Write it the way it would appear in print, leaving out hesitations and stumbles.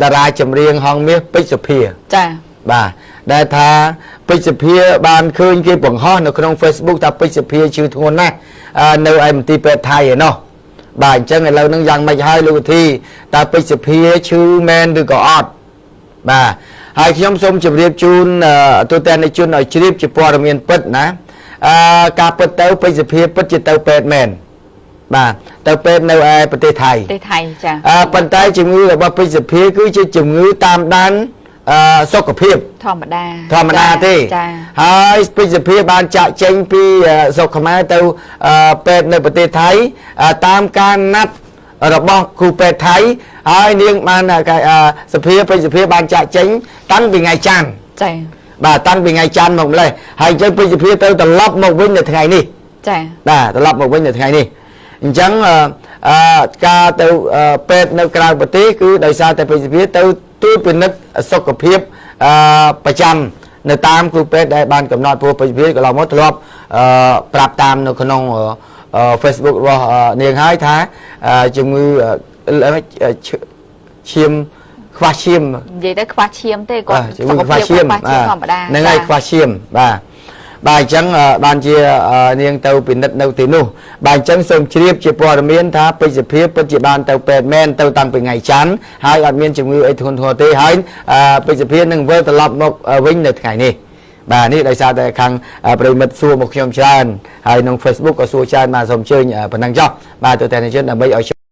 តារាចម្រៀងហងមាសពេជ្រសុភា ចា បាទដែលថាពេជ្រសុភាបានឃើញគេបង្ហោះនៅក្នុង Facebook ថាពេជ្រសុភាឈឺធ្ងន់ណាស់នៅឯមន្ទីរពេទ្យថៃឯណោះបាទអញ្ចឹងឥឡូវហ្នឹងយ៉ាងម៉េចហើយលោកវិធីតើពេជ្រសុភាឈឺមែនឬក៏អត់បាទហើយខ្ញុំសូមជម្រាបជូនទូទាំងនិជនឲ្យជ្រាបជាព័ត៌មានពិតណាការពិតទៅពេជ្រសុភាពិតជាទៅពេទ្យមែនបាទទៅពេទ្យនៅឯប្រទេសថៃ ប្រទេសថៃចា ប៉ុន្តែជំងឺរបស់ពេជ្រសភាគឺជាជំងឺតាមដានសុខភាព ធម្មតា ធម្មតាទេ ចា ហើយពេជ្រសភាបានចាក់ចេញពីស្រុកខ្មែរទៅពេទ្យនៅប្រទេសថៃតាមការណាត់របស់គ្រូពេទ្យថៃហើយនាងបានសភាពេជ្រសភាបានចាក់ចេញតាំងពីថ្ងៃច័ន្ទ ចា បាទតាំងពីថ្ងៃច័ន្ទមកម្លេះហើយអញ្ចឹងពេជ្រសភាទៅត្រឡប់មកវិញនៅថ្ងៃនេះ ចា បាទត្រឡប់មកវិញនៅថ្ងៃនេះអញ្ចឹងអឺការទៅពេទ្យនៅក្រៅប្រទេសគឺដោយសារតែពេទ្យសភាទៅត្រួតពិនិត្យសុខភាពប្រចាំនៅតាមគ្រូពេទ្យដែលបានកំណត់ព្រោះពេទ្យសភាកន្លងមកធ្លាប់ប្រាប់តាមនៅក្នុងFacebook របស់នាងហើយថាជំងឺឈាមខ្វះឈាម និយាយទៅខ្វះឈាមទេគាត់ ជំងឺខ្វះឈាម ខ្វះឈាមធម្មតា ហ្នឹងហើយខ្វះឈាមបាទបាទអញ្ចឹងបានជានាងទៅពិនិត្យនៅទីនោះបាទអញ្ចឹងសូមជ្រាបជាព័ត៌មានថាពេជ្រសភាពិតជាបានទៅពេទ្យមែនទៅតាំងពីថ្ងៃច័ន្ទហើយអត់មានជំងឺអីធ្ងន់ធ្ងរទេហើយពេជ្រសភានឹងវិលត្រឡប់មកវិញនៅថ្ងៃនេះបាទនេះដោយសារតែខាងប្រិយមិត្តសួរមកខ្ញុំច្រើនហើយក្នុង Facebook ក៏សួរច្រើនបាទសូមអញ្ជើញប៉ុណ្ណឹងចុះបាទទៅតែជនដើម្បីឲ្យ